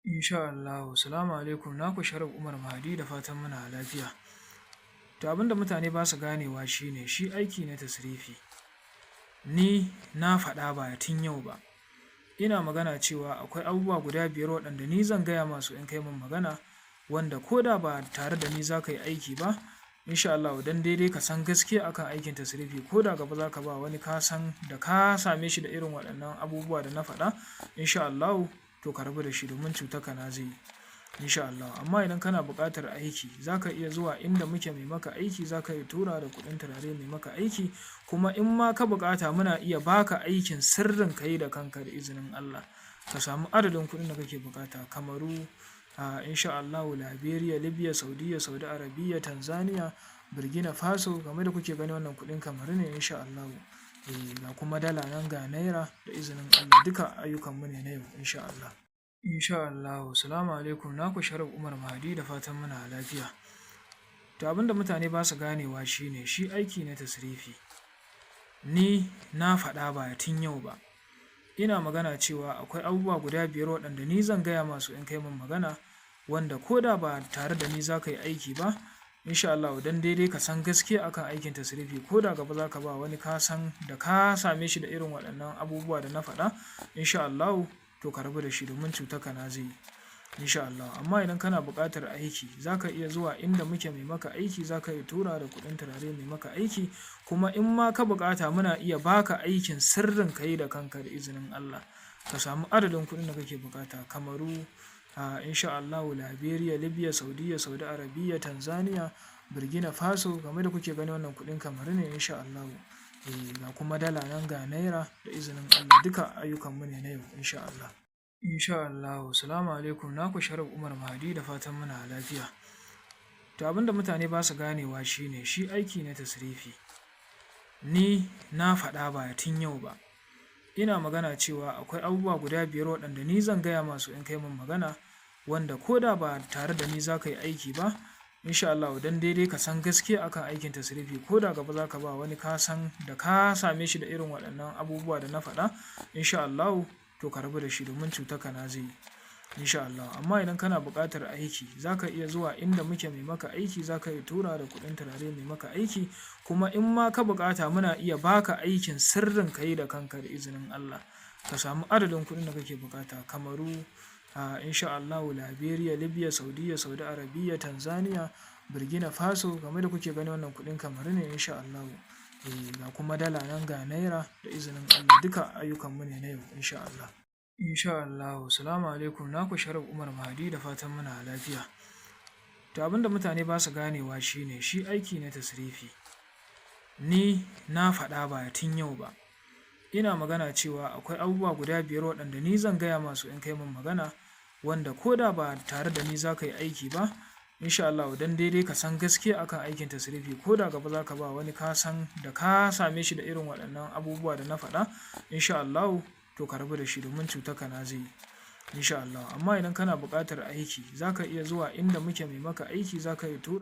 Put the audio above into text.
Insha Allahu. Salamu alaikum. Naku Sharif Umar Mahdi, da fatan muna lafiya. To, abin da mutane ba su ganewa shine shi aiki na tasrifi. Ni na faɗa ba tun yau ba. Ina magana cewa akwai abubuwa guda 5 waɗanda ni zan gaya masu in kai min magana, wanda ko da ba tare da ni za ka yi aiki ba, insha Allahu, dan daidai ka san gaskiya akan aikin tasrifi, ko da gaba za ka ba wani, ka san da ka same shi da irin waɗannan abubuwa da na faɗa, insha Allahu, to ka rabu da shi domin cutar ka na zai yi, insha Allahu. Amma idan kana buƙatar aiki, za ka iya zuwa inda muke mai maka aiki, za ka iya tura da kuɗin turare mai maka aiki, kuma in ma ka buƙata, muna iya baka aikin sirrin ka yi da kanka da izinin Allah. Ka samu adadin kuɗin da kake buƙata: Kamaru, insha Allahu, Liberia, Libya, Saudiyya, Saudi Arabia, Tanzania, Burkina Faso. Kamar da kuke gani, wannan kuɗin Kamaru ne, insha Allahu. Eh, ga kuma dala nan, ga naira, da izinin Allah. Duka ayyukanmu ne na yau, insha Allah. Insha Allahu. Salamu alaikum. Naku Sharif Umar Mahdi, da fatan muna lafiya. To, abin da mutane ba su ganewa shine shi aiki na tasrifi. Ni na faɗa ba tun yau ba. Ina magana cewa akwai abubuwa guda 5 waɗanda ni zan gaya masu in kai min magana, wanda ko da ba tare da ni za ka yi aiki ba, insha Allahu, dan daidai ka san gaskiya akan aikin tasrifi, ko da gaba za ka ba wani, ka san da ka same shi da irin waɗannan abubuwa da na faɗa, insha Allahu, to ka rabu da shi domin cutar ka na zai yi, insha Allahu. Amma idan kana buƙatar aiki, za ka iya zuwa inda muke mai maka aiki, za ka iya tura da kuɗin turare mai maka aiki, kuma in ma ka buƙata, muna iya baka aikin sirrin ka yi da kanka da izinin Allah. Ka samu adadin kuɗin da kake buƙata: Kamaru, insha Allahu, Liberia, Libya, Saudiyya, Saudi Arabia, Tanzania, Burkina Faso. Kamar da kuke gani, wannan kuɗin Kamaru ne, insha Allahu. Eh, ga kuma dala nan, ga naira, da izinin Allah. Duka ayyukanmu ne na yau, insha Allah. Insha Allahu. Salamu alaikum. Naku Sharif Umar Mahdi, da fatan muna lafiya. To, abin da mutane ba su ganewa shine shi aiki na tasrifi. Ni na faɗa ba tun yau ba. Ina magana cewa akwai abubuwa guda 5 waɗanda ni zan gaya masu in kai min magana, wanda ko da ba tare da ni za ka yi aiki ba, insha Allahu, dan daidai ka san gaskiya akan aikin tasrifi, ko da gaba za ka ba wani, ka san da ka same shi da irin waɗannan abubuwa da na faɗa, insha Allahu, to ka rabu da shi domin cutar ka na zai yi, insha Allahu. Amma idan kana buƙatar aiki, za ka iya zuwa inda muke mai maka aiki, za ka iya tura da kuɗin turare mai maka aiki, kuma in ma ka buƙata, muna iya baka aikin sirrin ka yi da kanka da izinin Allah. Ka samu adadin kuɗin da kake buƙata: Kamaru, insha Allahu, Liberia, Libya, Saudiyya, Saudi Arabia, Tanzania, Burkina Faso. Kamar da kuke gani, wannan kuɗin Kamaru ne, insha Allahu. Eh, ga kuma dala nan, ga naira, da izinin Allah. Duka ayyukanmu ne na yau, insha Allah. Insha Allahu. Salamu alaikum. Naku Sharif Umar Mahdi, da fatan muna lafiya. To, abin da mutane ba su ganewa shine shi aiki na tasrifi. Ni na faɗa ba tun yau ba. Ina magana cewa akwai abubuwa guda 5 waɗanda ni zan gaya masu in kai min magana, wanda ko da ba tare da ni za ka yi aiki ba, insha Allahu, dan daidai ka san gaskiya akan aikin tasrifi, ko da gaba za ka ba wani, ka san da ka same shi da irin waɗannan abubuwa da na faɗa, insha Allahu, to ka rabu da shi domin cutar ka na zai yi, insha Allahu. Amma idan kana buƙatar aiki, za ka iya zuwa inda muke mai maka aiki, za ka iya tura.